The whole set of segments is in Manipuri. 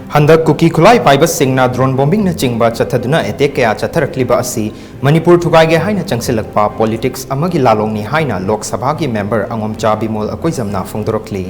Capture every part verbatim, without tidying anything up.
ꯍꯟꯗꯛ ꯀꯨꯀꯤ ꯈꯨꯠꯂꯥꯏ ꯄꯥꯏꯕꯁꯤꯡꯅ drone bombingꯅꯆꯤꯡꯕ ꯆꯠꯊꯗꯨꯅ attack ꯀꯌꯥ ꯆꯠꯊꯔꯛꯂꯤꯕ ꯑꯁꯤ ꯃꯅꯤꯄꯨꯔ ꯊꯨꯒꯥꯏꯒꯦ ꯍꯥꯏꯅ ꯆꯪꯁꯤꯜꯂꯛꯄ politics ꯑꯃꯒꯤ ꯂꯥꯂꯣꯡꯅꯤ ꯍꯥꯏꯅ ꯂꯣꯛ ꯁꯚꯥꯒꯤ member ꯑꯉꯣꯝꯆꯥ ꯕꯤꯃꯣꯜ ꯑꯀꯣꯏꯖꯝꯅ ꯐꯣꯡꯗꯣꯔꯛꯂꯤ꯫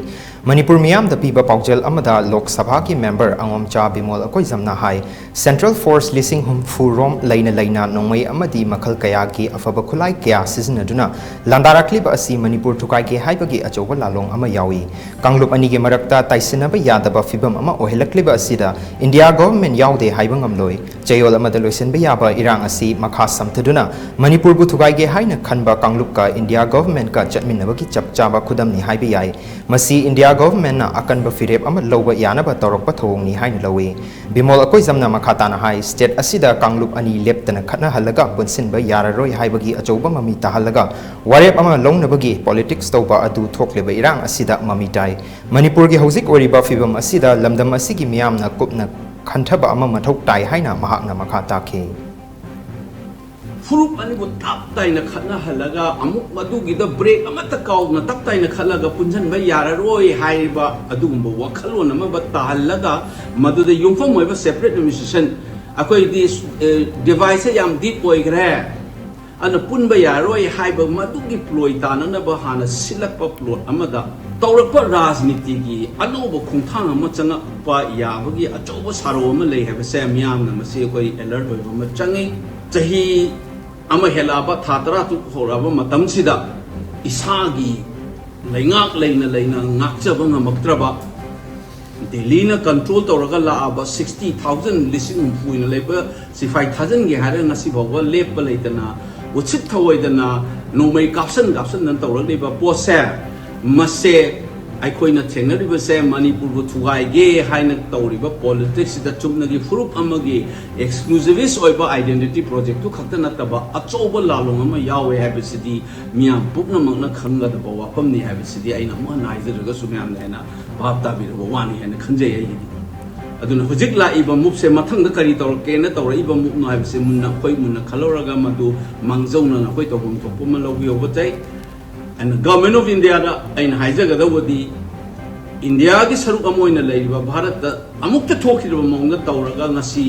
ꯃꯅꯤꯄꯨꯔ ꯃꯤꯌꯥꯝꯗ ꯄꯤꯕ ꯄꯥꯎꯖꯦꯜ ꯑꯃꯗ ꯂꯣꯛ ꯁꯚꯥꯒꯤ member ꯑꯉꯣꯝꯆꯥ ꯕꯤꯃꯣꯜ ꯑꯀꯣꯏꯖꯝꯅ ꯍꯥꯏ, Central Force ꯂꯤꯁꯤꯡ ꯍꯨꯝꯐꯨ ꯔꯣꯝ ꯂꯩꯅ ꯂꯩꯅ ꯅꯣꯡꯃꯩ ꯑꯃꯗꯤ ꯃꯈꯜ ꯀꯌꯥꯒꯤ ꯑꯐꯕ ꯈꯨꯠꯂꯥꯏ ꯀꯌꯥ ꯁꯤꯖꯤꯟꯅꯗꯨꯅ ꯂꯥꯟꯗꯥꯔꯛꯂꯤꯕ ꯑꯁꯤ ꯃꯅꯤꯄꯨꯔ ꯊꯨꯒꯥꯏꯒꯦ ꯍꯥꯏꯕꯒꯤ ꯑꯆꯧꯕ ꯂꯥꯂꯣꯡ ꯑꯃ ꯌꯥꯎꯏ꯫ ꯀꯥꯡꯂꯨꯞ ꯑꯅꯤꯒꯤ ꯃꯔꯛꯇ ꯇꯥꯏꯁꯤꯟꯅꯕ ꯌꯥꯗꯕ ꯐꯤꯕꯝ ꯑꯃ ꯑꯣꯏꯍꯜꯂꯛꯂꯤꯕ ꯑꯁꯤꯗ India government ꯌꯥꯎꯗꯦ ꯍꯥꯏꯕ ꯉꯝꯂꯣꯏ꯫ ꯆꯌꯣꯜ ꯑꯃꯗ ꯂꯣꯏꯁꯤꯟꯕ ꯌꯥꯕ ꯏꯔꯥꯡ ꯑꯁꯤ ꯃꯈꯥ ꯁꯝꯊꯗꯨꯅ ꯃꯅꯤꯄꯨꯔꯕꯨ ꯊꯨꯒꯥꯏꯒꯦ ꯍꯥꯏꯅ ꯈꯟꯕ ꯀꯥꯡꯂꯨꯞꯀ India governmentꯀ ꯆꯠꯃꯤꯟꯅꯕꯒꯤ ꯆꯞ ꯆꯥꯕ ꯈꯨꯗꯝꯅꯤ ꯍꯥꯏꯕ ꯌꯥꯏ꯫ ꯃꯁꯤ India governmentꯅ ꯑꯀꯟꯕ ꯐꯤꯔꯦꯞ ꯑꯃ ꯂꯧꯕ ꯌꯥꯅꯕ ꯇꯧꯔꯛꯄ ꯊꯧꯑꯣꯡꯅꯤ ꯍꯥꯏꯅ ꯂꯧꯏ꯫ ꯕꯤꯃꯣꯜ ꯑꯀꯣꯏꯖꯝꯅ ꯃꯈꯥ ꯇꯥꯅ ꯍꯥꯏ, state ꯑꯁꯤꯗ ꯀꯥꯡꯂꯨꯞ ꯑꯅꯤ ꯂꯦꯞꯇꯅ ꯈꯠꯅꯍꯜꯂꯒ ꯄꯨꯟꯁꯤꯟꯕ ꯌꯥꯔꯔꯣꯏ ꯍꯥꯏꯕꯒꯤ ꯑꯆꯧꯕ ꯃꯃꯤ ꯇꯥꯍꯜꯂꯒ ꯋꯥꯔꯦꯞ ꯑꯃ ꯂꯧꯅꯕꯒꯤ politics ꯇꯧꯕ ꯑꯗꯨ ꯊꯣꯛꯂꯤꯕ ꯏꯔꯥꯡ ꯑꯁꯤꯗ ꯃꯃꯤ ꯇꯥꯏ꯫ ꯃꯅꯤꯄꯨꯔꯒꯤ ꯍꯧꯖꯤꯛ ꯑꯣꯏꯔꯤꯕ ꯐꯤꯕꯝ ꯑꯁꯤꯗ ꯂꯝꯗꯝ ꯑꯁꯤꯒꯤ ꯃꯤꯌꯥꯝꯅ ꯀꯨꯞꯅ ꯈꯟꯊꯕ ꯑꯃ ꯃꯊꯧ ꯇꯥꯏ ꯍꯥꯏꯅ ꯃꯍꯥꯛꯅ ꯃꯈꯥ ꯇꯥꯈꯤ꯫ ꯐꯨꯔꯨꯞ ꯑꯅꯤꯕꯨ ꯇꯞ ꯇꯥꯏꯅ ꯈꯠꯅꯍꯜꯂꯒ ꯑꯃꯨꯛ ꯃꯗꯨꯒꯤꯗ break ꯑꯃꯠꯇ ꯀꯥꯎꯅ ꯇꯞ ꯇꯥꯏꯅ ꯈꯠꯂꯒ ꯄꯨꯟꯁꯤꯟꯕ ꯌꯥꯔꯔꯣꯏ ꯍꯥꯏꯔꯤꯕ ꯑꯗꯨꯒꯨꯝꯕ ꯋꯥꯈꯜꯂꯣꯟ ꯑꯃ ꯇꯥꯍꯜꯂꯒ ꯃꯗꯨꯗ ꯌꯨꯝꯐꯝ ꯑꯣꯏꯕ separate administration ꯑꯩꯈꯣꯏꯗꯤ deviceꯁꯦ ꯌꯥꯝ deep ꯑꯣꯏꯈ꯭ꯔꯦ, ꯑꯗꯨꯅ ꯄꯨꯟꯕ ꯌꯥꯔꯔꯣꯏ ꯍꯥꯏꯕ ꯃꯗꯨꯒꯤ ꯄ꯭ꯂꯣꯏ ꯇꯥꯅꯅꯕ ꯍꯥꯟꯅ ꯁꯤꯜꯂꯛꯄ plot ꯑꯃꯗ ꯇꯧꯔꯛꯄ ꯔꯥꯖꯅꯤꯇꯤꯒꯤ ꯑꯅꯧꯕ ꯈꯣꯡꯊꯥꯡ ꯑꯃ ꯆꯪꯉꯛꯄ ꯌꯥꯕꯒꯤ ꯑꯆꯧꯕ ꯁꯥꯔꯧ ꯑꯃ ꯂꯩ ꯍꯥꯏꯕꯁꯦ ꯃꯤꯌꯥꯝꯅ ꯃꯁꯤ ꯑꯩꯈꯣꯏ alert ꯑꯣꯏꯕ ꯑꯃ ꯆꯪꯉꯤ꯫ ꯆꯍꯤ ꯑꯃ ꯍꯦꯜꯂꯛꯑꯕ, ꯊꯥ ꯇꯔꯥ ꯇꯔꯨꯛ ꯍꯧꯔꯛꯑꯕ ꯃꯇꯝꯁꯤꯗ ꯏꯁꯥꯒꯤ ꯂꯩꯉꯥꯛ ꯂꯩꯅ ꯂꯩꯅ ꯉꯥꯛꯆꯕ ꯉꯝꯃꯛꯇ꯭ꯔꯕ, ꯗꯦꯜꯂꯤꯅ control ꯇꯧꯔꯒ ꯂꯥꯛꯑꯕ sixty thousand, ꯂꯤꯁꯤꯡ ꯍꯨꯝꯐꯨ ꯑꯣꯏꯅ ꯂꯩꯕ ꯁꯤꯐꯥꯏ ꯊꯥꯖꯤꯟꯒꯦ ꯍꯥꯏꯔꯒ ꯉꯁꯤ ꯐꯥꯎꯕ ꯂꯦꯞꯄ ꯂꯩꯇꯅ, ꯎꯠꯁꯤꯠ ꯊꯑꯣꯏꯗꯅ ꯅꯣꯡꯃꯩ ꯀꯥꯞꯁꯟ ꯀꯥꯞꯁꯟꯗꯅ ꯇꯧꯔꯛꯂꯤꯕ ꯄꯣꯠꯁꯦ, ꯃꯁꯦ ꯑꯩꯈꯣꯏꯅ ꯊꯦꯡꯅꯔꯤꯕꯁꯦ ꯃꯅꯤꯄꯨꯔꯕꯨ ꯊꯨꯒꯥꯏꯒꯦ ꯍꯥꯏꯅ ꯇꯧꯔꯤꯕ politicsꯁꯤꯗ ꯆꯨꯝꯅꯒꯤ ꯐꯨꯔꯨꯞ ꯑꯃꯒꯤ exclusivist ꯑꯣꯏꯕ identity projectꯇꯨ ꯈꯛꯇ ꯅꯠꯇꯕ ꯑꯆꯧꯕ ꯂꯥꯂꯣꯡ ꯑꯃ ꯌꯥꯎꯋꯦ ꯍꯥꯏꯕꯁꯤꯗꯤ ꯃꯤꯌꯥꯝ ꯄꯨꯝꯅꯃꯛꯅ ꯈꯪꯒꯗꯕ ꯋꯥꯐꯝꯅꯤ ꯍꯥꯏꯕꯁꯤꯗꯤ ꯑꯩꯅ ꯑꯃꯨꯛ ꯍꯟꯅ ꯍꯥꯏꯖꯔꯒꯁꯨ ꯃꯌꯥꯝꯅ ꯍꯦꯟꯅ ꯚꯥꯞ ꯇꯥꯕꯤꯔꯕ ꯋꯥꯅꯤ ꯍꯥꯏꯅ ꯈꯟꯖꯩ ꯑꯩꯒꯤꯗꯤ꯫ ꯑꯗꯨꯅ ꯍꯧꯖꯤꯛ ꯂꯥꯛꯏꯕ moveꯁꯦ ꯃꯊꯪꯗ ꯀꯔꯤ ꯇꯧꯔꯛꯀꯦꯅ ꯇꯧꯔꯛꯏꯕ moveꯅꯣ ꯍꯥꯏꯕꯁꯦ ꯃꯨꯟꯅ, ꯑꯩꯈꯣꯏ ꯃꯨꯟꯅ ꯈꯜꯍꯧꯔꯒ ꯃꯗꯨ ꯃꯥꯡꯖꯧꯅꯅ ꯑꯩꯈꯣꯏ ꯇꯧꯐꯝ ꯊꯣꯛꯄ ꯑꯃ ꯂꯧꯕꯤꯍꯧꯕ ꯇꯥꯏ꯫ And Government of Indiaꯗ ꯑꯩꯅ ꯍꯥꯏꯖꯒꯗꯧꯕꯗꯤ, ꯏꯟꯗꯤꯌꯥꯒꯤ ꯁꯔꯨꯛ ꯑꯃ ꯑꯣꯏꯅ ꯂꯩꯔꯤꯕ ꯚꯥꯔꯠꯇ ꯑꯃꯨꯛꯇ ꯊꯣꯛꯈꯤꯗ꯭ꯔꯕ ꯃꯑꯣꯡꯗ ꯇꯧꯔꯒ ꯉꯁꯤ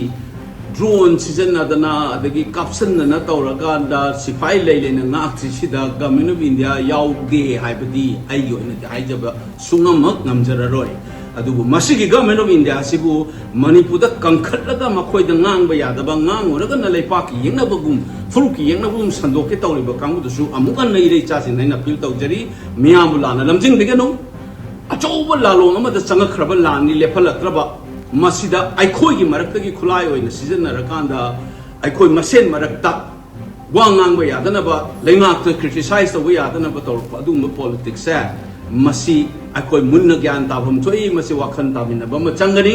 ꯗ꯭ꯔꯣꯟ ꯁꯤꯖꯤꯟꯅꯗꯅ ꯑꯗꯒꯤ ꯀꯥꯞꯁꯟꯗꯅ ꯇꯧꯔꯀꯥꯟꯗ ꯁꯤꯐꯥꯏ ꯂꯩ ꯂꯩꯅ ꯉꯥꯛꯇ꯭ꯔꯤꯁꯤꯗ ꯒꯃꯦꯟ ꯑꯣꯐ ꯏꯟꯗꯤꯌꯥ ꯌꯥꯎꯗꯦ ꯍꯥꯏꯕꯗꯤ ꯑꯩꯒꯤ ꯑꯣꯏꯅꯗꯤ ꯍꯥꯏꯖꯕ ꯁꯨꯡꯉꯝꯃꯛ ꯉꯝꯖꯔꯔꯣꯏ꯫ ꯑꯗꯨꯕꯨ ꯃꯁꯤꯒꯤ ꯒꯃꯦꯟ ꯑꯣꯐ ꯏꯟꯗꯤꯌꯥ ꯑꯁꯤꯕꯨ ꯃꯅꯤꯄꯨꯔꯗ ꯀꯟꯈꯠꯂꯒ ꯃꯈꯣꯏꯗ ꯉꯥꯡꯕ ꯌꯥꯗꯕ, ꯉꯥꯡꯉꯨꯔꯒꯅ ꯂꯩꯄꯥꯛꯀꯤ ꯌꯦꯛꯅꯕꯒꯨꯝ, ꯐꯨꯔꯨꯞꯀꯤ ꯌꯦꯛꯅꯕꯒꯨꯝ ꯁꯟꯗꯣꯛꯀꯦ ꯇꯧꯔꯤꯕ ꯀꯥꯡꯕꯨꯗꯨꯁꯨ ꯑꯃꯨꯛ ꯍꯟꯅ ꯏꯔꯩ ꯏꯆꯥꯁꯤꯡꯗ ꯑꯩꯅ ꯑꯄꯤꯜ ꯇꯧꯖꯔꯤ꯫ ꯃꯤꯌꯥꯝꯕꯨ ꯂꯥꯟꯅ ꯂꯝꯖꯤꯡꯕꯤꯒꯅꯨ꯫ ꯑꯆꯧꯕ ꯂꯥꯂꯣꯡ ꯑꯃꯗ ꯆꯪꯉꯛꯈ꯭ꯔꯕ ꯂꯥꯟꯅꯤ ꯂꯦꯞꯍꯜꯂꯛꯇ꯭ꯔꯕ, ꯃꯁꯤꯗ ꯑꯩꯈꯣꯏꯒꯤ ꯃꯔꯛꯇꯒꯤ ꯈꯨꯠꯂꯥꯏ ꯑꯣꯏꯅ ꯁꯤꯖꯤꯟꯅꯔꯀꯥꯟꯗ ꯑꯩꯈꯣꯏ ꯃꯁꯦꯟ ꯃꯔꯛꯇ ꯋꯥ ꯉꯥꯡꯕ ꯌꯥꯗꯅꯕ, ꯂꯩꯉꯥꯛꯇ ꯀ꯭ꯔꯤꯇꯤꯁꯥꯏꯖ ꯇꯧꯕ ꯌꯥꯗꯅꯕ ꯇꯧꯔꯛꯄ ꯑꯗꯨꯒꯨꯝꯕ ꯄꯣꯂꯤꯇꯤꯛꯁꯁꯦ, ꯃꯁꯤ ꯑꯩꯈꯣꯏ ꯃꯨꯟꯅ ꯒ꯭ꯌꯥꯟ ꯇꯥꯐꯝ ꯊꯣꯛꯏ꯫ ꯃꯁꯤ ꯋꯥꯈꯜ ꯇꯥꯃꯤꯟꯅꯕ ꯑꯃ ꯆꯪꯒꯅꯤ꯫